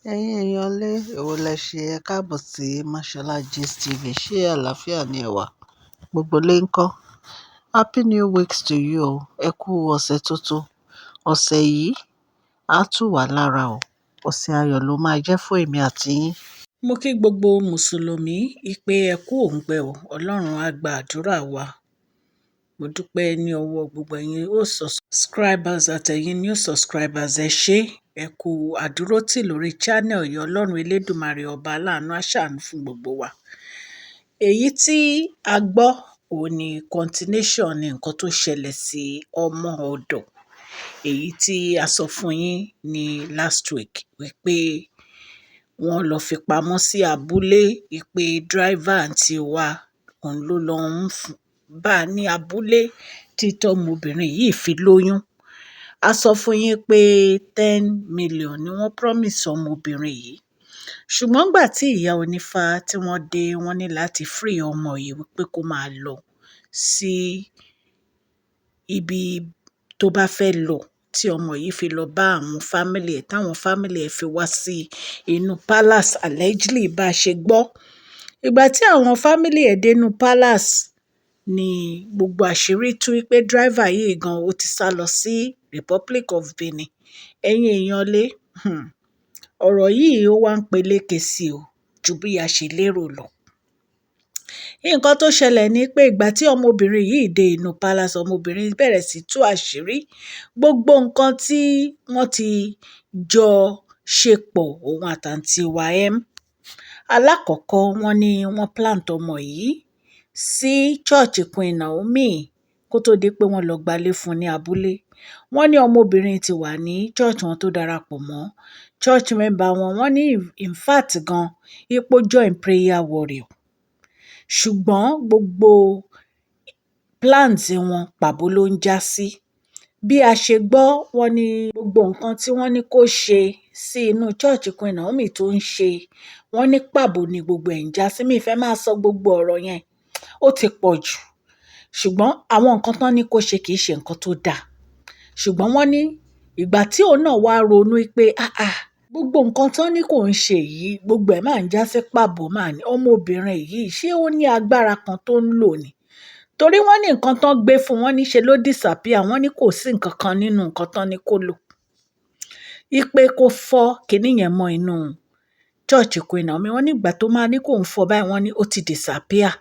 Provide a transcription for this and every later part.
Ẹ̀yin èèyàn lé, èwo lẹ ṣe? Ẹ káàbọ̀ sí Mashola Gist TV. Ṣé àlàáfíà ni ẹ wà? Gbogbo lé ń kọ́. Happy new week to you o. Ẹ kú ọ̀sẹ̀ tuntun. Ọ̀sẹ̀ yìí á tù wá lára o. Ọ̀sẹ̀ ayọ̀ ló máa jẹ́ fún èmi àti yín. Mo kí gbogbo Mùsùlùmí ìpè ẹ kú òǹgbẹ o. Ọlọ́run á gba àdúrà wa. Mo dúpẹ́ ní ọwọ́ gbogbo ẹ̀yin ó subscribers àtẹ̀yin new subscribers. Ẹ ṣé, ẹ kú àdúrótì lórí channel yìí. Ọlọ́run Elédùmarè ọba aláàánú á ṣàánú fún gbogbo wa. Èyí tí a gbọ́ òun ni continuation ní nǹkan tó ṣẹlẹ̀ sí ọmọ ọ̀dọ̀, èyí tí a sọ fún yín ní last week wípé wọ́n lọ fi pamọ́ sí abúlé, wípé driver àǹtí wa òun ló lọ ń bá a ní abúlé tí tọmọbìnrin yìí fi lóyún. A sọ fún yín pé 10 million ni wọ́n promise ọmọbìnrin yìí, ṣùgbọ́n nígbà tí ìyá onífà tí wọ́n dé, wọ́n ní láti free ọmọ yìí wípé kó máa lọ sí ibi tó bá fẹ́ lọ, tí ọmọ yìí fi lọ bá àwọn family ẹ̀, táwọn family ẹ̀ fi wá sí inú palace, allegedly bá a ṣe gbọ́. Ìgbà tí àwọn family ẹ̀ dé inú palace ni gbogbo àṣírí tú wípé driver yìí gan ó ti sá lọ sí Republic of Benin. Ẹ̀yin èèyàn lé, ọ̀rọ̀ yìí ó wá ń peléke sí o ju bí a ṣe lérò lọ. Nǹkan tó ṣẹlẹ̀ ni pé ìgbà tí ọmọbìnrin yìí dé inú palace, ọmọbìnrin bẹ̀rẹ̀ sí tú àṣírí gbogbo nǹkan tí wọ́n ti jọ ṣe pọ̀, òun àtàǹtí wa m. Alákọ̀ọ́kọ́, wọ́n ní wọ́n plant ọmọ yìí sí church Queen Naomi kó tó di pé wọ́n lọ gbalé fún un ní abúlé. Wọ́n ní ọmọbìnrin ti wà ní church wọn tó darapọ̀ mọ́ church member wọn. Wọ́n ní in fact gan ipò join prayer warrior, ṣùgbọ́n gbogbo plans wọn, pàbó ló ń já sí. Bí a ṣe gbọ́, wọ́n ní gbogbo nǹkan tí wọ́n ní kó ṣe sí inú church Queen Naomi tó ń ṣe, wọ́n ní pàbó ni gbogbo ẹ̀ ń já sí. Mi fẹ́ máa sọ gbogbo ọ̀rọ̀ yẹn, ó ti pọ̀ jù, ṣùgbọ́n àwọn nǹkan tán ní kó ṣe kì í ṣe nǹkan tó dáa. Ṣùgbọ́n wọ́n ní ìgbà tí òun náà wá ronú pé, ah ah, gbogbo nǹkan tán ní kò ń ṣe yìí, gbogbo ẹ̀ máa ń já sí pàbó máa ní. Ọmọbìnrin yìí, ṣé ó ní agbára kan tó ń lò ní? Torí wọ́n ní nǹkan tán gbé fún wọn, ní ṣe ló disappear. Wọ́n ní kò sí nǹkan kan nínú nǹkan tán ní kó lò, ipe kó fọ́ kinní yẹn mọ́ inú church Queen Naomi. Wọ́n ní ìgbà tó máa ní kó ń fọ́ báyìí, wọ́n ní ó ti disappear.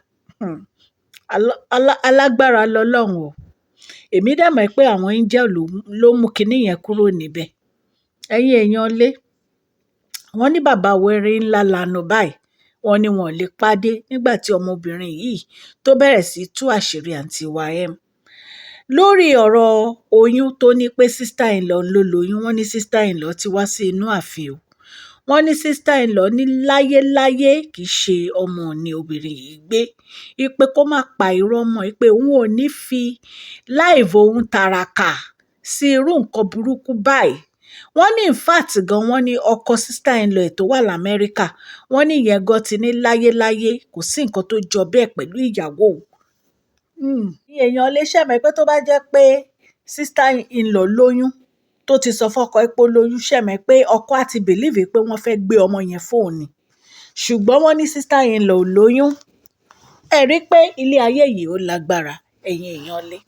Alágbára lọ́lọ́run o. Èmi dẹ̀ mọ̀ pé àwọn angel ló mú kinní yẹn kúrò níbẹ̀. Ẹ̀yin èèyàn lé, wọ́n ní bàbá wẹrẹ ńlá lanu báyìí, wọ́n ní wọn ò lè pàdé nígbà tí ọmọbìnrin yìí tó bẹ̀rẹ̀ sí tú àṣírí àǹtí wa m lórí ọ̀rọ̀ oyún tó ní pé sister in law ló lóyún. Wọ́n ní sister in law ti wá sí inú ààfin o. Wọ́n ní sister in law ní láyéláyé, kì í ṣe ọmọ ní obìnrin yìí gbé, ipe kó má pa irọ́ mọ́, pé òun ò ní fi life òun tàràkà sí irú nǹkan burúkú báyìí. Wọ́n ní in fact gan, wọ́n ní ọkọ sister in law ẹ̀ tó wà lamẹ́ríkà, wọ́n ní ìyẹn gan ti ní láyéláyé, kò sí nǹkan tó jọ bẹ́ẹ̀ pẹ̀lú ìyàwó òun. Èèyàn lè ṣẹ̀mọ̀ pé tó bá jẹ́ pé sister in law lóyún, tó ti sọ fọ́kọ ẹ̀ pé ó lóyún, ṣẹ̀mọ̀ pé ọkọ á ti believe pé wọ́n fẹ́ gbé ọmọ yẹn fóun ni? Ṣùgbọ́n wọ́n ní sister in law ò lóyún. Ẹ rí i pé ilé ayé yìí ó lágbára. Ẹ̀yin èèyàn lé,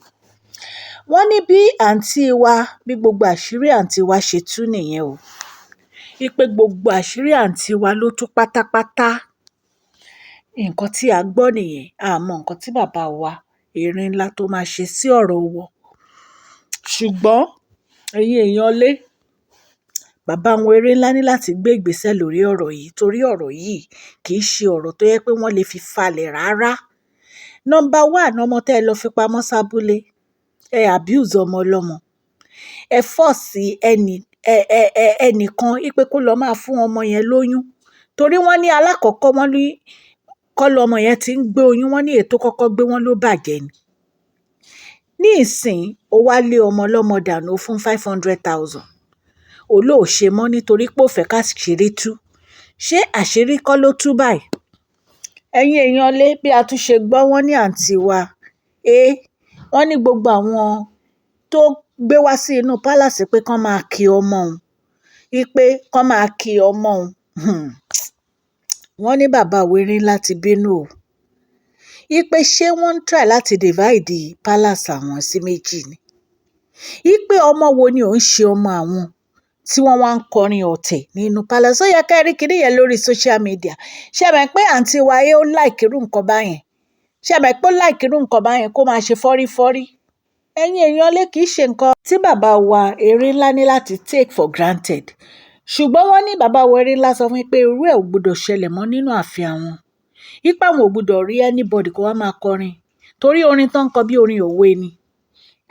wọ́n ní bí àǹtí wa, bí gbogbo àṣírí àǹtí wa ṣe tú nìyẹn o, wípé gbogbo àṣírí àǹtí wa ló tú pátápátá. Nǹkan tí a gbọ́ nìyẹn. A mọ nǹkan tí bàbá wa erin ńlá tó máa ṣe sí ọ̀rọ̀ wọn, ṣùgbọ́n ẹ̀yin èèyàn lé, bàbá wọn erin ńlá ní láti gbé ìgbésẹ̀ lórí ọ̀rọ̀ yìí, torí ọ̀rọ̀ yìí kì í ṣe ọ̀rọ̀ tó yẹ pé wọ́n lè fi falẹ̀ rárá. Number one, ọmọ tẹ́ ẹ lọ fi pamọ́ sábúlé, ẹ abuse ọmọ ọlọ́mọ, ẹ force ẹnì ẹ ẹ ẹ ẹnìkan wípé kó lọ́ọ́ máa fún ọmọ yẹn lóyún, torí wọ́n ní alákọ̀ọ́kọ́, wọ́n ní kọ́ lọmọ yẹn ti ń gbé oyún. Wọ́n ní èyí tó kọ́kọ́ gbé wọn ló bàjẹ́ ni. Nísìn, ó wá lé ọmọ ọlọ́mọ dànù, ó fún 500,000, ó lóò ṣe mọ́ nítorí pé ó fẹ́ káṣíìrí tú. Ṣé àṣírí kọ́ ló tú báyìí? Ẹ̀yin èèyàn lé, bí a tún ṣe gbọ́, wọ́n ní àǹtí wa ẹ wọ́n ní gbogbo àwọn tó gbé wá sí inú palace pé kán máa kí ọmọ òun. Wípé kán máa kí ọmọ òun. Wọ́n ní bàbá wa Erinla ti bínú o. Wípé ṣé wọ́n ń try láti divide palace àwọn sí méjì ni? Wípé ọmọ wo ni ò ń ṣe ọmọ àwọn tí wọ́n wá ń kọrin ọ̀tẹ̀ nínú palace. Ó yẹ ká rí kíní yẹn lórí social media. Ṣé ẹ mọ̀ pé àǹtí wa ó like irú nǹkan báyẹn? Ṣé ẹ mọ̀ pé ó like irú nǹkan báyẹn kó máa ṣe fọ́rífọ́rí? Ẹ̀yin èèyàn lé, kìí ṣe nǹkan tí bàbá wa Erinla ní láti take for granted. Ṣùgbọ́n wọ́n ní bàbá wa Erinla sọ fún yín pé irú ẹ̀ ò gbọdọ̀ ṣẹlẹ̀ mọ́ nínú ààfin àwọn. Wípé àwọn ò gbọdọ̀ rí anybody kó wá máa kọrin. Torí orin tó ń kọ bí orin òwe ni.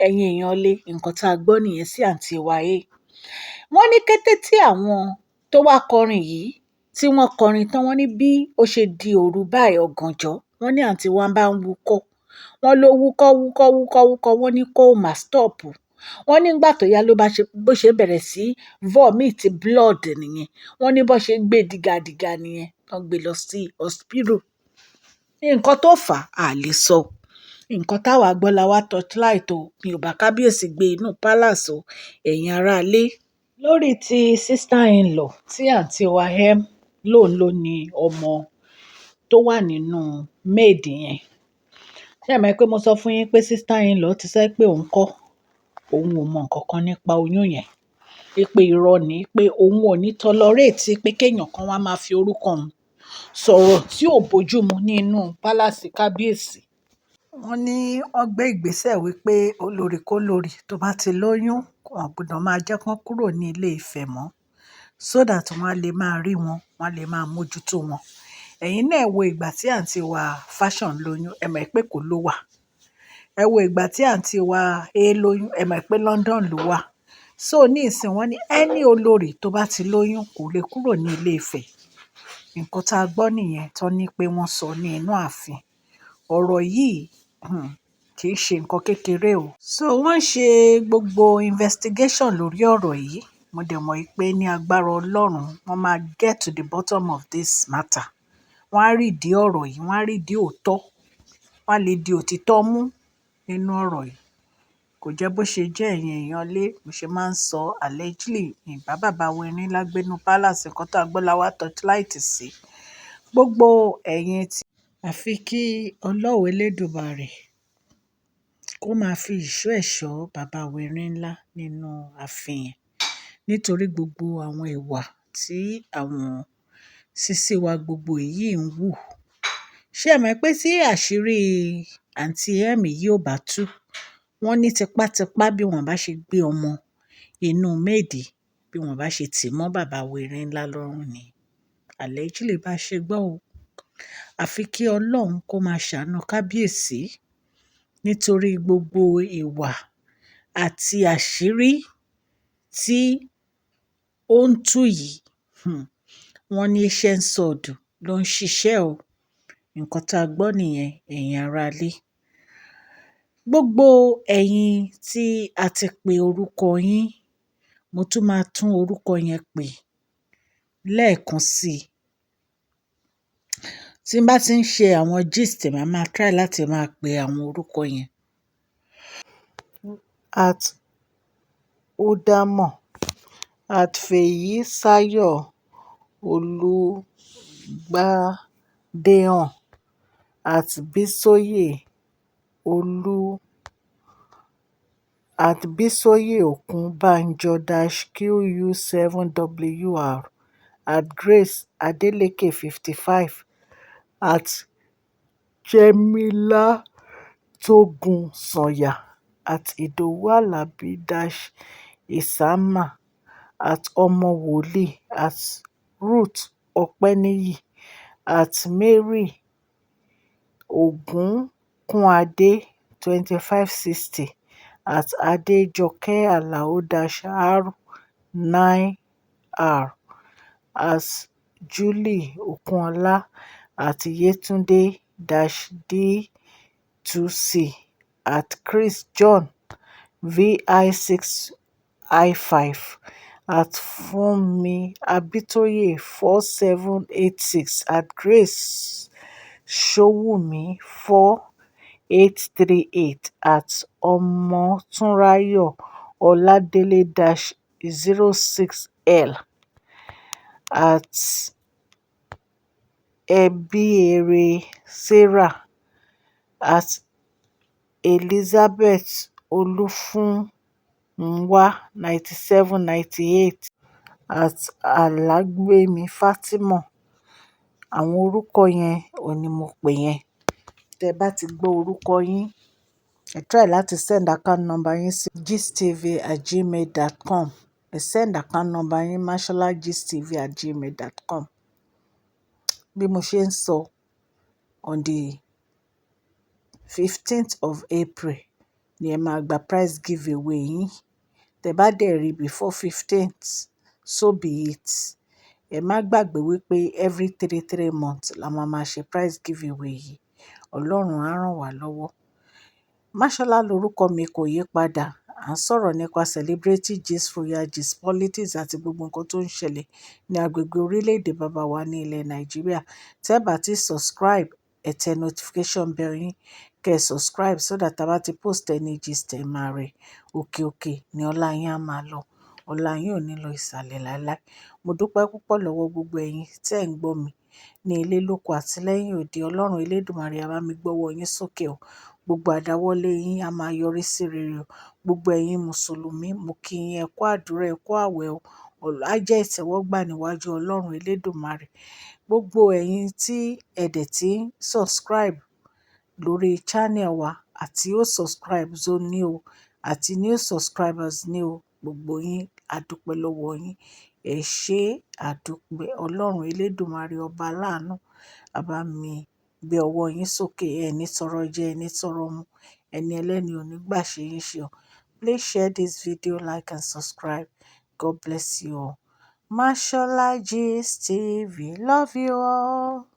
Ẹ̀yin èèyàn lé, nǹkan tá a gbọ́ nìyẹn sí àǹtí wa A. Wọ́n ní kété tí àwọn tó wá kọrin yìí tí wọ́n kọrin tán, wọ́n ní bí ó ṣe di òru báyìí ọ̀gànjọ́, wọ́n ní àǹtí wa bá ń wúkọ́. Wọ́n ló wúkọ́, wúkọ́, wúkọ́, wúkọ́, wọ́n ní kó má stop. Wọ́n ní ìgbà tó yá ló bá ṣe bó ṣe bẹ̀rẹ̀ sí vomit blood nìyẹn. Wọ́n ní bó ṣe gbé dìgàdìgà nìyẹn, wọ́n gbé lọ sí hospital. Nǹkan tó fà á lè sọ. Nǹkan táwa gbọ́ la wá torchlight o. Mi ò bá kábíyèsí gbé inú palace o, ẹ̀yin ará ilé. Lórí ti sister in-law tí àǹtí wa M lòun ló ní ọmọ tó wà nínú maid yẹn. Ṣé ẹ mọ̀ pé mo sọ fún yín pé sister in-law ti sọ pé òun kọ́, òun ò mọ nǹkan kan nípa oyún yẹn. Wípé irọ́ ni, pé òun ò ní tolerate pé kéèyàn kan wá máa fi orúkọ òun sọ̀rọ̀ tí ò bojú mu nínú palace kábíyèsí. Wọ́n ní wọ́n gbé ìgbésẹ̀ wípé olórí kólórí tó bá ti lóyún, wọ́n gbọdọ̀ máa jẹ́ kí wọ́n kúrò ní ilé Ifẹ̀ mọ́, so that wọ́n á lè máa rí wọn, wọ́n á lè máa mójútó wọn. Ẹ̀yin náà wo ìgbà tí àǹtí wa Fashion lóyún, ẹ mọ̀ pé kò ló wà. Ẹ wo ìgbà tí àǹtí wa A lóyún, ẹ mọ̀ pé London ló wà. So ní ìsìn wọ́n ní any olórí tó bá ti lóyún kò lè kúrò ní ilé Ifẹ̀. Nǹkan tá a gbọ́ nìyẹn tó ní pé wọ́n sọ ní inú ààfin. Ọ̀rọ̀ yìí, kì í ṣe nǹkan kékeré o. So wọ́n ń ṣe gbogbo investigation lórí ọ̀rọ̀ yìí. Mo dẹ̀ mọ̀ pé ní agbára Ọlọ́run, wọ́n máa get to the bottom of this matter. Wọ́n á rí ìdí ọ̀rọ̀ yìí, wọ́n á rí ìdí òótọ́, wọ́n á lè di òtítọ́ mú nínú ọ̀rọ̀ yìí. Kò jẹ́ bó ṣe jẹ́, ẹ̀yin èèyàn lé, mo ṣe máa ń sọ allegedly ní bá bàbá wa Erinla gbé inú palace, nǹkan tá a gbọ́ la wá torchlight sí. Gbogbo ẹ̀yin tí àfi kí Ọlọ́run Elédùmarè kó máa fi ìṣọ́ ẹ̀ṣọ́ bàbá wa Erinla nínú ààfin yẹn. Nítorí gbogbo àwọn ìwà tí àwọn sísí wa gbogbo yìí ń wù. Ṣé ẹ mọ̀ pé tí àṣírí àǹtí M yìí ò bá tú, wọ́n ní tipátipá bí wọ́n bá ṣe gbé ọmọ inú maid, bí wọ́n bá ṣe tì mọ́ bàbá wa Erinla lọ́rùn ni. Allegedly bá ṣe gbọ́ o. Àfi kí Ọlọ́run kó máa ṣàánú kábíyèsí nítorí gbogbo ìwà àti àṣírí tí ó ń tú yìí. Wọ́n ní ancient sword ló ń ṣiṣẹ́ o. Nǹkan tá a gbọ́ nìyẹn, ẹ̀yin ará ilé. Gbogbo ẹ̀yin tí a ti pe orúkọ yín, mo tún máa tún orúkọ yẹn pè lẹ́ẹ̀kan sí i. Tí n bá ti ń ṣe àwọn gist, màá máa try láti máa pe àwọn orúkọ yẹn. At Udamo, at Feyisayo Olùgbàdéhàn, at Bisoye Olu, at Bisoye Okunbanjo dash QU7WR, at Grace Adeleke 55, at Jemila Togun-Sanya, at Idowu Alabi dash Isama, at Omo Wole, at Ruth Openiyi, at Mary Ogunkunade 2560, at Adejoke Alao dash R9R, at Julie Okunola, at Yetunde dash D2C, at Chris John VI6I5, at Funmi Abitoye 4786, at Grace Sowunmi 4838, at Omotunrayo Oladele dash 06L. @EbiereSarah, @ElizabethOlufunwa 9798, @Alagbemifatima. Àwọn orúkọ yẹn òun ní mo pè yẹn. Tẹ bá ti gbọ́ orúkọ yín, ẹ try láti send account number yín sí gisttv@gmail.com. Ẹ send account number yín masholagistv@gmail.com. Bí mo ṣe ń sọ, on the 15th of April ni ẹ máa gba prize giveaway yín. Tẹ bá dẹ̀ rí before 15th, so be it. Ẹ má gbàgbé wípé every three three months la máa máa ṣe prize giveaway yìí. Ọlọ́run á rán wa lọ́wọ́. Mashola lorúkọ mi, kò yí padà. À ń sọ̀rọ̀ nípa celebrity gist, royal gist, politics àti gbogbo nǹkan tó ń ṣẹlẹ̀ ní agbègbè orílẹ̀-èdè bàbá wa ní ilẹ̀ Nàìjíríà. Tẹ́ bá ti subscribe, ẹ tẹ notification bell yín, kẹ́ subscribe so that a bá ti post any gist ẹ máa rí. Òkè òkè ni ọlá yín á máa lọ. Ọlá yín ò ní lọ ìsàlẹ̀ láíláí. Mo dúpẹ́ púpọ̀ lọ́wọ́ gbogbo ẹ̀yin tí ẹ̀ ń gbọ́ mi ní ilé lóko àti lẹ́yìn odi. Ọlọ́run Elédùmarè á bá mi gbọ́wọ́ yín sókè o. Gbogbo àdáwọ́lé yín á máa yọrí sí rere o. Gbogbo ẹ̀yin Mùsùlùmí, mo kí yín, ẹ kú àdúrà, ẹ kú àwẹ̀ o. Á jẹ́ ìtẹ́wọ́gbà níwájú Ọlọ́run Elédùmarè. Gbogbo ẹ̀yin tí ẹ dẹ̀ tí ń subscribe lórí channel wa, àti old subscribers ó ní o, àti new subscribers ní o, gbogbo yín, a dúpẹ́ lọ́wọ́ yín. Ẹ ṣé, a dúpẹ́. Ọlọ́run Elédùmarè ọba aláàánú, á bá mi gbé ọwọ́ yín sókè. Ẹ ní tọrọ jẹ, ẹ ní tọrọ mu. Ẹni ẹlẹ́ni ò ní gbà ṣe yín ṣe o. Please share this video, like and subscribe. God bless you all. Mashola Gist TV. Love you all.